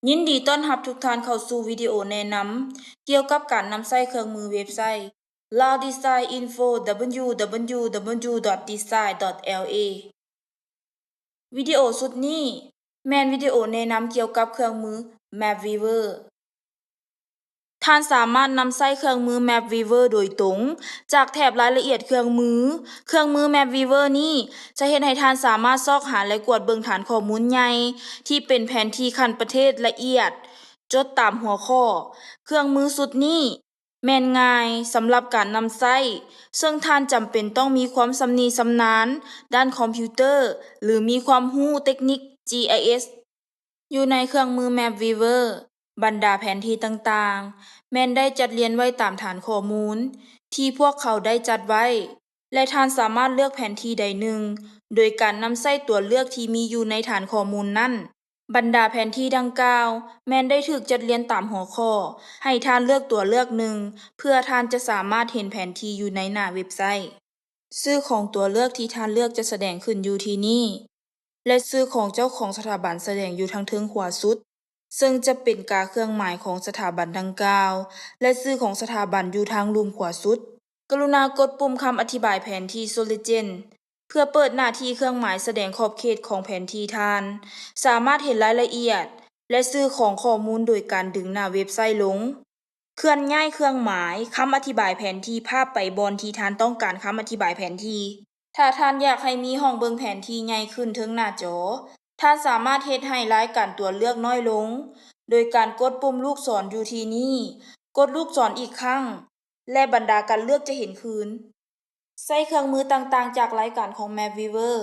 ຍິນດີຕ້ອນຮັບທຸກທ່ານເຂົ້າສູ່ວິດີໂອແນະນຳກ່ຽວກັບການນຳໃຊ້ເຄື່ອງມືເວັບໄຊ Lao Design Info วิดีโอชุดนี้แม่นวิดีโอแนะนำเกี่ยวกับเครื่องมือ Map Viewer ທ່ານສາມາດນຳໃຊ້ເຄື່ອງມື Map Viewer ໂດຍຕົງຈາກແຖບລາຍລະອຽດເຄື່ອງມື. ເຄື່ອງມື Map Viewer ນີ້ຈະເຮັດໃຫ້ທ່ານສາມາດຊອກຫາ ແລະ ກວດເບິ່ງຖານຂໍ້ມູນໃຫຍ່ທີ່ເປັນແຜນທີ່ຂັ້ນປະເທດລະອຽດ ຈົດຕາມຫົວຂໍ້. ເຄື່ອງມືຊຸດນີ້ ແມ່ນງ່າຍສຳລັບການນຳໃຊ້, ເຊິ່ງທ່ານຈຳເປັນຕ້ອງມີຄວາມຊຳນິຊຳນານດ້ານຄອມພິວເຕີ ຫຼື ມີຄວາມຮູ້ເຕັກນິກ GIS. ຢູ່ໃນເຄື່ອງມື Map Viewer ບັນດາແຜນທີ່ຕ່າງໆ ແມ່ນໄດ້ຈັດລຽນໄວ້ຕາມຖານຂໍ້ມູນທີ່ພວກເຂົາໄດ້ຈັດໄວ້ ແລະ ທ່ານສາມາດເລືອກແຜນທີ່ໃດໜຶ່ງ ໂດຍການນຳໃຊ້ຕົວເລືອກທີ່ມີຢູ່ໃນຖານຂໍ້ມູນນັ້ນ. ບັນດາແຜນທີ່ດັ່ງກ່າວແມ່ນໄດ້ຖືກຈັດລຽນຕາມຫົວຂໍ້ ໃຫ້ທ່ານເລືອກຕົວເລືອກໜຶ່ງ ເພື່ອທ່ານຈະສາມາດເຫັນແຜນທີ່ຢູ່ໃນໜ້າເວັບໄຊ. ຊື່ຂອງຕົວເລືອກທີ່ທ່ານເລືອກຈະສະແດງຂຶ້ນຢູ່ທີ່ນີ້ ແລະ ຊື່ຂອງເຈົ້າຂອງສະຖາບັນສະແດງຢູ່ທາງເທິງຂວາສຸດ, ເຊິ່ງຈະເປັນກາເຄື່ອງໝາຍຂອງສະຖາບັນດັ່ງກ່າວ ແລະ ຊື່ຂອງສະຖາບັນຢູ່ທາງລຸ່ມຂວາສຸດ. ກະລຸນາກົດປຸ່ມຄຳອະທິບາຍແຜນທີ່ Solution ເພື່ອເປີດໜ້າທີ່ເຄື່ອງໝາຍສະແດງຂອບເຂດຂອງແຜນທີ່. ທ່ານສາມາດເຫັນລາຍລະອຽດ ແລະ ຊື່ຂອງຂໍ້ມູນໂດຍການດຶງໜ້າເວັບໄຊລົງ. ເຄື່ອນຍ້າຍເຄື່ອງໝາຍຄຳອະທິບາຍແຜນທີ່ພາບໄປບ່ອນທີ່ທ່ານຕ້ອງການຄຳອະທິບາຍແຜນທີ່. ຖ້າທ່ານຢາກໃຫ້ມີຫ້ອງເບິ່ງແຜນທີ່ໃຫຍ່ຂຶ້ນເທິງໜ້າຈໍ, ທ່ານສາມາດເຮັດໃຫ້ລາຍການຕົວເລືອກນ້ອຍລົງ ໂດຍການກົດປຸ່ມລູກສອນຢູ່ທີ່ນີ້, ກົດລູກສອນອີກຄັ້ງ ແລະ ບັນດາການເລືອກຈະເຫັນຄືນ. ໃຊ້ເຄື່ອງມືຕ່າງໆຈາກລາຍການຂອງ Map Viewer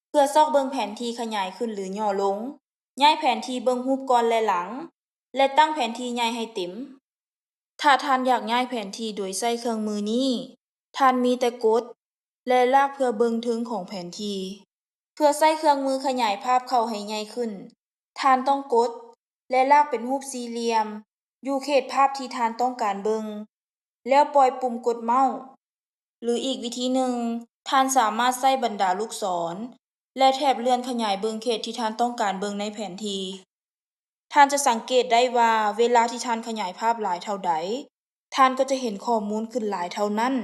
ເພື່ອຊອກເບິ່ງແຜນທີ່ຂະຫຍາຍຂຶ້ນ ຫຼື ຫຍໍ້ລົງ, ຍ້າຍແຜນທີ່ເບິ່ງຮູບກ່ອນ ແລະ ຫຼັງ ແລະ ຕັ້ງແຜນທີ່ໃຫຍ່ໃຫ້ເຕັມ. ຖ້າທ່ານຢາກຍ້າຍແຜນທີ່ໂດຍໃຊ້ເຄື່ອງມືນີ້, ທ່ານມີແຕ່ກົດ ແລະ ລາກເພື່ອເບິ່ງເທິງຂອງແຜນທີ່. ເພື່ອໃຊ້ເຄື່ອງມືຂະຫຍາຍພາບເຂົ້າໃຫ້ໃຫຍ່ຂຶ້ນ, ທ່ານຕ້ອງກົດ ແລະ ລາກເປັນຮູບສີ່ຫຼ່ຽມ ຢູ່ເຂດພາບທີ່ທ່ານຕ້ອງການເບິ່ງ, ແລ້ວປ່ອຍປຸ່ມກົດເມົາສ໌. ຫຼື ອີກວິທີໜຶ່ງ, ທ່ານສາມາດໃຊ້ບັນດາລູກສອນ ແລະ ແຖບເລື່ອນຂະຫຍາຍເບິ່ງເຂດທີ່ທ່ານຕ້ອງການເບິ່ງໃນແຜນທີ່. ທ່ານຈະສັງເກດໄດ້ວ່າເວລາທີ່ທ່ານຂະຫຍາຍພາບຫຼາຍເທົ່າໃດ, ທ່ານກໍຈະເຫັນຂໍ້ມູນຂຶ້ນຫຼາຍເທົ່ານັ້ນ.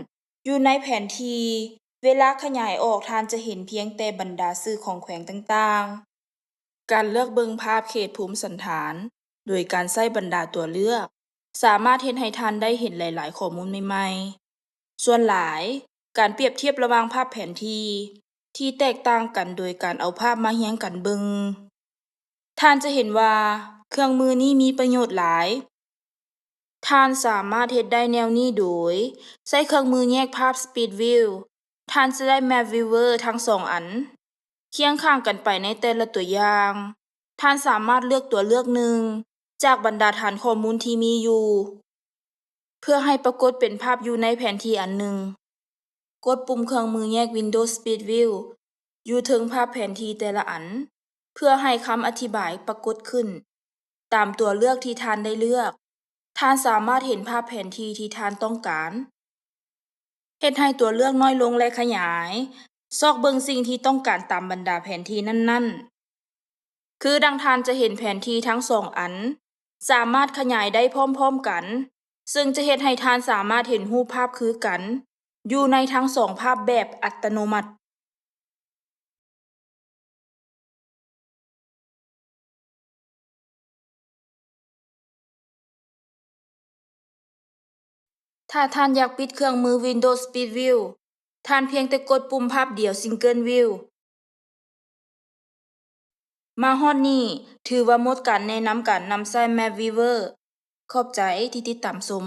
ຢູ່ໃນແຜນທີ່, ເວລາຂະຫຍາຍອອກ, ທ່ານຈະເຫັນພຽງແຕ່ບັນດາຊື່ຂອງແຂວງຕ່າງໆ. ການເລືອກເບິ່ງພາບເຂດພູມສັນຖານໂດຍການໃຊ້ບັນດາຕົວເລືອກ ສາມາດເຮັດໃຫ້ທ່ານໄດ້ເຫັນຫຼາຍໆຂໍ້ມູນໃໝ່ໆ. ສ່ວນຫຼາຍ, ການປຽບທຽບລະຫວ່າງພາບແຜນທີ່ທີ່ແຕກຕ່າງກັນໂດຍການເອົາພາບມາຮຽງກັນເບິ່ງ. ທ່ານຈະເຫັນວ່າເຄື່ອງມືນີ້ມີປະໂຫຍດຫຼາຍ. ທ່ານສາມາດເຮັດໄດ້ແນວນີ້ໂດຍໃຊ້ເຄື່ອງມືແຍກພາບ Split View. ທ່ານຈະໄດ້ Map Viewer ທັງສອງອັນ ຄຽງຂ້າງກັນໄປໃນແຕ່ລະຕົວຢ່າງ. ທ່ານສາມາດເລືອກຕົວເລືອກໜຶ່ງຈາກບັນດາຖານຂໍ້ມູນທີ່ມີຢູ່ ເພື່ອໃຫ້ປາກົດເປັນພາບຢູ່ໃນແຜນທີ່ອັນໜຶ່ງ. ກົດປຸ່ມເຄື່ອງມືແຍກ Window Split View ຢູ່ເທິງພາບແຜນທີ່ແຕ່ລະອັນ ເພື່ອໃຫ້ຄຳອະທິບາຍປາກົດຂຶ້ນຕາມຕົວເລືອກທີ່ທ່ານໄດ້ເລືອກ. ທ່ານສາມາດເຫັນພາບແຜນທີ່ທີ່ທ່ານຕ້ອງການ. ເຮັດໃຫ້ຕົວເລືອກນ້ອຍລົງ ແລະ ຂະຫຍາຍ ຊອກເບິ່ງສິ່ງທີ່ຕ້ອງການຕາມບັນດາແຜນທີ່ນັ້ນໆ. ຄືດັ່ງທ່ານຈະເຫັນແຜນທີ່ທັງສອງອັນສາມາດຂະຫຍາຍໄດ້ພ້ອມໆກັນ, ເຊິ່ງຈະເຮັດໃຫ້ທ່ານສາມາດເຫັນຮູບພາບຄືກັນຢູ່ໃນທັງສອງພາບແບບອັດຕະໂນມັດ. ຖ້າທ່ານຢາກປິດເຄື່ອງມື Window Split View, ທ່ານພຽງແຕ່ກົດປຸ່ມພາບດຽວ Single View. ມາຮອດນີ້, ຖືວ່າໝົດການແນະນຳການນຳໃຊ້ Map Viewer. ຂອບໃຈທີ່ຕິດຕາມຊົມ.